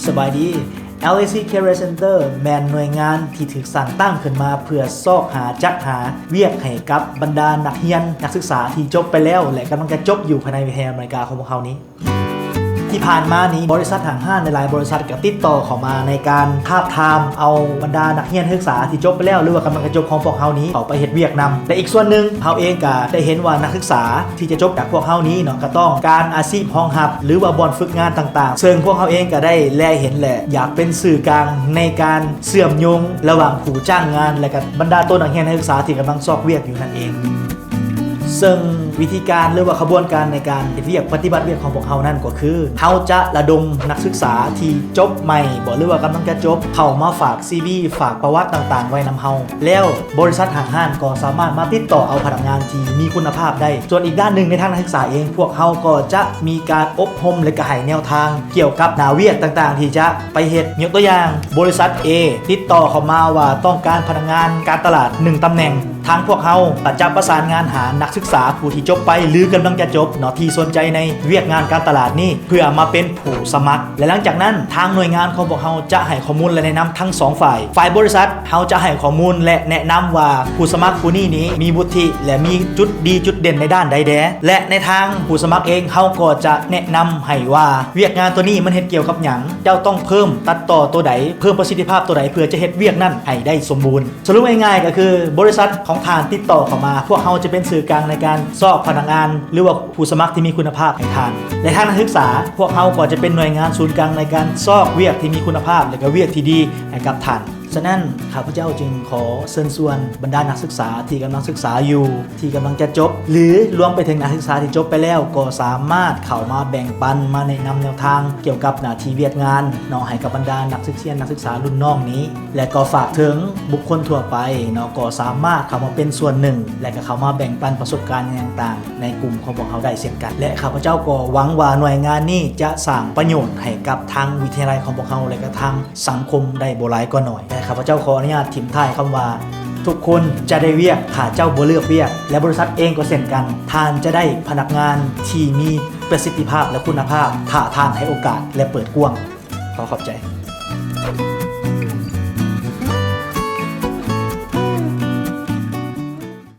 ສະບາຍດີ. ແອລເອຊີ Career Center ແມ່ນໜ່ວຍງານທີ່ຖືກສ້າງຕັ້ງຂຶ້ນມາເພື່ອຊອກຫາ, ຈັດຫາວຽກໃຫ້ກັບບັນດານັກຮຽນ, ນັກສຶກສາທີ່ຈົບໄປແລ້ວ ແລະ ກຳລັງຈະຈົບຢູ່ພາຍໃນວິທະຍາໄລອາເມລິກາຂອງພວກເຮົານີ້. ທີ່ຜ່ານມານີ້ ບໍລິສັດຫ້າງຮ້ານຫຼາຍໆບໍລິສັດກໍຕິດຕໍ່ເຂົ້າມາໃນການທາບທາມເອົາບັນດານັກຮຽນນັກສຶກສາທີ່ຈົບໄປແລ້ວ ຫຼືວ່າກຳລັງຈະຈົບຂອງພວກເຮົານີ້ ເຂົ້າໄປເຮັດວຽກນຳ. ແລະ ອີກສ່ວນໜຶ່ງ ເຮົາເອງກໍໄດ້ເຫັນວ່ານັກສຶກສາທີ່ຈະຈົບຈາກພວກເຮົານີ້ເນາະ ກໍຕ້ອງການອາຊີບຮອງຮັບ ຫຼືວ່າບ່ອນຝຶກງານຕ່າງໆ ເຊິ່ງພວກເຮົາເອງກໍໄດ້ແລເຫັນ ແລະ ຢາກເປັນສື່ກາງໃນການເຊື່ອມໂຍງລະຫວ່າງຜູ້ຈ້າງງານ ແລະ ກັບບັນດາໂຕນັກຮຽນນັກສຶກສາທີ່ກຳລັງຊອກວຽກຢູ່ນັ້ນເອງ. ເຊິ່ງວິທີການ ຫຼືວ່າຂະບວນການໃນການເຮັດວຽກ, ປະຕິບັດວຽກຂອງພວກເຮົານັ້ນກໍຄື ເຮົາຈະລະດົມນັກສຶກສາທີ່ຈົບໃໝ່ບໍ ຫຼືວ່າກຳລັງຈະຈົບ ເຂົ້າມາຝາກຊີວີ, ຝາກປະຫວັດຕ່າງໆໄວ້ນຳເຮົາ ແລ້ວບໍລິສັດຫ້າງຮ້ານກໍສາມາດມາຕິດຕໍ່ເອົາພະນັກງານທີ່ມີຄຸນນະພາບໄດ້. ສ່ວນອີກດ້ານໜຶ່ງ ໃນທາງນັກສຶກສາເອງ ພວກເຮົາກໍຈະມີການອົບຮົມ ແລະ ກະໃຫ້ແນວທາງກ່ຽວກັບໜ້າວຽກຕ່າງໆທີ່ຈະ ໄປເຮັດ. ຍົກຕົວຢ່າງ, ບໍລິສັດ A ຕິດຕໍ່ເຂົ້າມາວ່າຕ້ອງການພະນັກງານການຕະຫຼາດໜຶ່ງຕຳແໜ່ງ, ທາງພວກເຮົາກໍຈະປະສານງານຫານັກສຶກສາຜູ້ທີ່ຈົບໄປ ຫຼື ກຳລັງຈະຈົບເນາະ ທີ່ສົນໃຈໃນວຽກງານການຕະຫຼາດນີ້ ເພື່ອມາເປັນຜູ້ສະໝັກ ແລະ ຫຼັງຈາກນັ້ນ ທາງໜ່ວຍງານຂອງພວກເຮົາຈະໃຫ້ຂໍ້ມູນ ແລະ ແນະນຳທັງສອງຝ່າຍ. ຝ່າຍບໍລິສັດ ເຮົາຈະໃຫ້ຂໍ້ມູນ ແລະ ແນະນຳວ່າຜູ້ສະໝັກຜູ້ນີ້ນີ້ມີວຸດທິ ແລະ ມີຈຸດດີຈຸດເດັ່ນໃນດ້ານໃດແດ່ ແລະ ໃນທາງຜູ້ສະໝັກເອງ ເຮົາກໍຈະແນະນຳໃຫ້ວ່າວຽກງານໂຕນີ້ມັນເຮັດກ່ຽວກັບຫຍັງ, ເຈົ້າຕ້ອງເພີ່ມຕັດຕໍ່ໂຕໃດ, ເພີ່ມປະສິດທິພາບໂຕໃດ ເພື່ອຈະເຮັດວຽກນັ້ນໃຫ້ໄດ້ສົມບູນ. ສະຫຼຸບງ່າຍໆກໍຄື ບໍລິສັດຂອງທ່ານຕິດຕໍ່ເຂົ້າມາ, ພວກເຮົາຈະເປັນສື່ກາງໃນການຊອກພະນັກງານ ຫຼືວ່າຜູ້ສະໝັກທີ່ມີຄຸນນະພາບໃຫ້ທ່ານ ແລະ ທາງນັກສຶກສາ, ພວກເຮົາກໍຈະເປັນໜ່ວຍງານສູນກາງໃນການຊອກວຽກທີ່ມີຄຸນນະພາບ ແລະ ກໍວຽກທີ່ດີໃຫ້ກັບທ່ານ. ສະນັ້ນ ຂ້າພະເຈົ້າຈຶ່ງຂໍເຊີນຊວນບັນດານັກສຶກສາທີ່ກຳລັງສຶກສາຢູ່, ທີ່ກຳລັງຈະຈົບ ຫຼື ລວມໄປເຖິງນັກສຶກສາທີ່ຈົບໄປແລ້ວ ກໍສາມາດເຂົ້າມາແບ່ງປັນ, ມາແນະນຳແນວທາງກ່ຽວກັບໜ້າທີ່ວຽກງານເນາະ ໃຫ້ກັບບັນດານັກສຶກຮຽນ, ນັກສຶກສາລຸ້ນນ້ອງນີ້ ແລະ ກໍຝາກເຖິງບຸກຄົນທົ່ວໄປເນາະ ກໍສາມາດເຂົ້າມາເປັນສ່ວນໜຶ່ງ ແລະ ກໍເຂົ້າມາແບ່ງປັນປະສົບການຫຍັງຕ່າງໆໃນກຸ່ມຂອງພວກເຮົາໄດ້ເຊັ່ນກັນ. ແລະ ຂ້າພະເຈົ້າກໍຫວັງວ່າໜ່ວຍງານນີ້ຈະສ້າງປະໂຫຍດໃຫ້ກັບທາງວິທະຍາໄລຂອງພວກເຮົາ ແລະ ກໍທາງ ສັງຄົມໄດ້ບໍ່ຫຼາຍກໍໜ້ອຍ. ແລະ ຂ້າພະເຈົ້າຂໍອະນຸຍາດຖິ້ມທ້າຍຄຳວ່າ ທຸກຄົນຈະໄດ້ວຽກຖ້າເຈົ້າບໍ່ເລືອກວຽກ ແລະ ບໍລິສັດເອງກໍເຊັ່ນກັນ, ທ່ານຈະໄດ້ພະນັກງານທີ່ມີປະສິດທິພາບ ແລະ ຄຸນນະພາບ ຖ້າທ່ານໃຫ້ໂອກາດ ແລະ ເປີດກວ້າງ. ຂໍຂອບໃຈ.